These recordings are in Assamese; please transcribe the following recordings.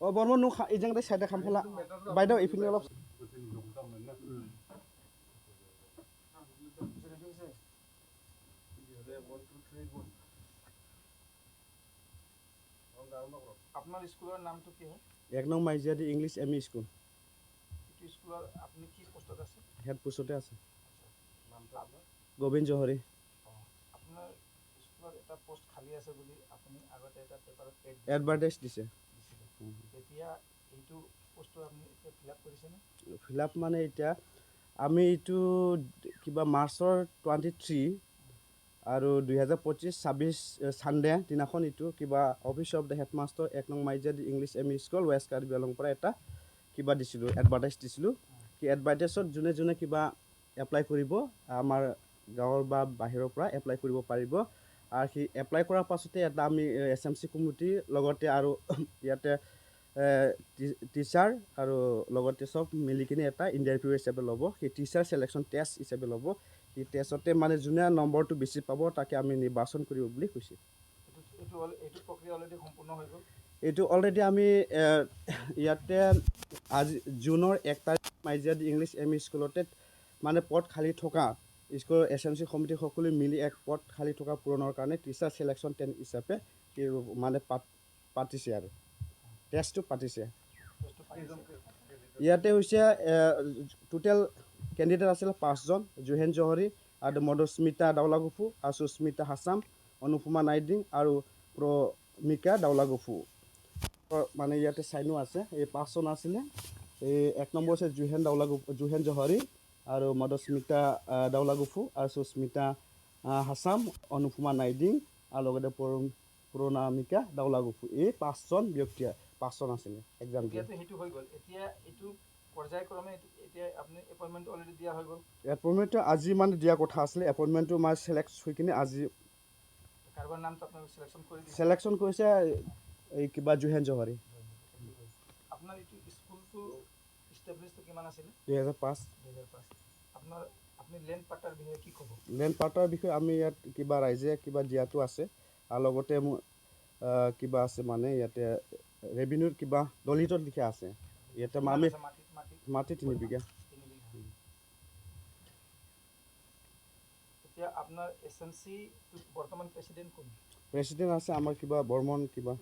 অ বৰ্মন নো ইজাং সাইডে খামফলা বাইদেউ এইপিনে অলপ। আপোনাৰ স্কুলৰ নামটো কি হয়? 1 নং মাইজিয়াদি ইংলিছ এম ই স্কুল। এইটো স্কুলৰ আপুনি কি পোষ্টত আছে? হেড পোষ্টতে আছে। গোবিন্দ জহৰী। আপোনাৰ স্কুলত এটা পোষ্ট খালী আছে বুলি আপুনি আগতে এটা পেপাৰত এডভাৰটাইজ দিছে। এতিয়া এইটো পোষ্টটো আপুনি এতিয়া ফিল আপ কৰিছেনে? ফিল আপ মানে এতিয়া আমি এইটো কিবা মাৰ্চৰ 23 আৰু 2025 26 ছানডে দিনাখন এইটো কিবা অফিচ অফ the headmaster 1 নং মাইজিয়াদি English M E school west Karbi Anglong পৰা এটা কিবা দিছিলোঁ, এডভাৰটাইজ দিছিলোঁ। কি এডভাৰটাইজত যোনে যোনে কিবা এপ্লাই কৰিব আমাৰ গাঁৱৰ বা বাহিৰৰ পৰা এপ্লাই কৰিব পাৰিব। আৰু সি এপ্লাই কৰাৰ পাছতে এটা আমি এছ এম চি কমিটিৰ লগতে আৰু ইয়াতে টিচাৰ আৰু লগতে চব মিলি কিনে এটা ইণ্টাৰভিউ হিচাপে ল'ব। সেই টিচাৰ চিলেকশ্যন টেষ্ট হিচাপে ল'ব। সেই টেষ্টতে মানে যোনে নম্বৰটো বেছি পাব তাকে আমি নিৰ্বাচন কৰিব বুলি কৈছে। এইটো অলৰেডি আমি ইয়াতে আজি জুনৰ 1 তাৰিখ মাইজিয়াদি ইংলিছ এম ই স্কুলতে মানে পদ খালী থকা স্কুলৰ এছ এম চি সমিতি সকলোৱে মিলি এক পদ খালী থকা পূৰণৰ কাৰণে টিচাৰ চিলেকশ্যন টেষ্ট হিচাপে মানে পাতিছে আৰু টেষ্টটো পাতিছে। ইয়াতে হৈছে টোটেল কেণ্ডিডেট আছিলে 5জন, জুহেন জহৰী আৰু মধুস্মিতা দাওলাগুফু আৰু সুস্মিতা হাছাম, অনুপমা নাইডিং আৰু প্ৰমিকা দাওলাগুফু। মানে ইয়াতে চাইনো আছে, এই 5জন আছিলে। এই 1 নম্বৰ হৈছে জুহেন দাওলাগুফু, জুহেন জহৰী আৰু মধুস্মিতা দাওলাগুফু আৰু সুস্মিতা হাছাম, অনুপমা নাইডিং আৰু লগতে প্ৰণামিকা দাওলাগুফু। এই 5জন ব্যক্তিয়ে 5জন আছিলে এক্সাম দিয়া। এপইণ্টমেণ্টটো আজি মানে দিয়া কথা আছিলে। এপইণ্টমেণ্টটো মানে চিলেক্ট হৈ কিনে আজি চিলেকশ্যন কৰিছে এই কিবা জুহেন জহৰী। 2005। লেণ্ড পাট্টাৰ বিষয়ে আমি ইয়াত কিবা ৰাইজে কিবা দিয়াটো আছে আৰু লগতে মোৰ কিবা আছে মানে ইয়াতে ৰেভিনিউৰ কিবা দলিতত লিখা আছে। ইয়াতে আমি মাটি 3 বিঘা। প্ৰেচিডেণ্ট আছে আমাৰ কিবা বৰ্মন কিবা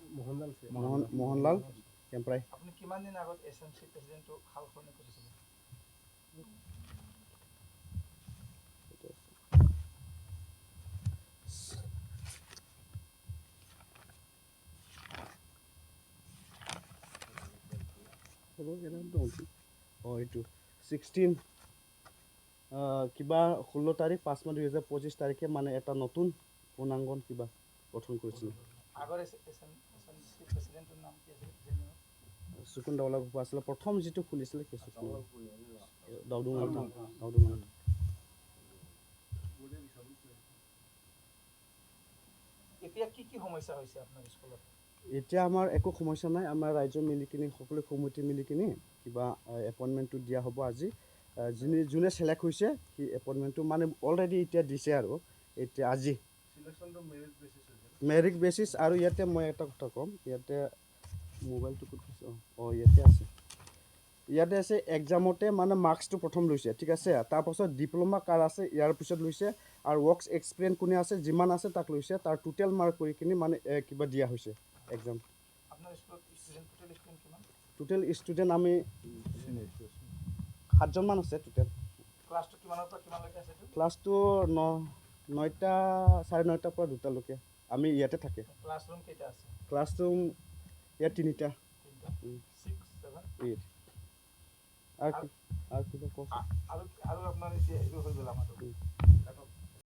মোহনলাল কেম্প্ৰাই। এইটো 16 কিবা 16 তাৰিখ 5 মাহ 2025 তাৰিখে মানে এটা নতুন পূৰ্ণাংগন কিবা গঠন কৰিছিলে। সুকুন দাওলাগুফু আছিলে প্ৰথম যিটো খুলিছিলে দাউদুং। এতিয়া কি কি সমস্যা হৈছে আপোনাৰ স্কুলত? এতিয়া আমাৰ একো সমস্যা নাই। আমাৰ ৰাইজৰ মিলি কিনি সকলো সমিতি মিলি কিনি কিবা এপইণ্টমেণ্টটো দিয়া হ'ব আজি। যোনে যোনে চিলেক্ট হৈছে সি এপইণ্টমেণ্টটো মানে অলৰেডি এতিয়া দিছে আৰু এতিয়া আজি মেৰিট বেচিছ। আৰু ইয়াতে মই এটা কথা ক'ম, ইয়াতে মোবাইলটো ক'ত গৈছে? অঁ ইয়াতে আছে। ইয়াতে আছে এক্সামতে মানে মাৰ্কছটো প্ৰথম লৈছে, ঠিক আছে। তাৰপাছত ডিপ্ল'মা কাৰ আছে ইয়াৰ পিছত লৈছে আৰু ৱৰ্কছ এক্সপিৰিয়েঞ্চ কোনে আছে যিমান আছে তাক লৈছে। তাৰ টোটেল মাৰ্ক কৰি কিনি মানে কিবা দিয়া হৈছে এক্সাম। টোটেল ষ্টুডেণ্ট আমি 7জনমান আছে টোটেল। ক্লাছটো 9টা 9:30টাৰ পৰা 2টালৈকে আমি ইয়াতে থাকে। ক্লাছৰুম ইয়াত 3টা। 8 আৰু কিবা কওক। আৰু আপোনাৰ এতিয়া এইটো হৈ গ'ল আমাৰ।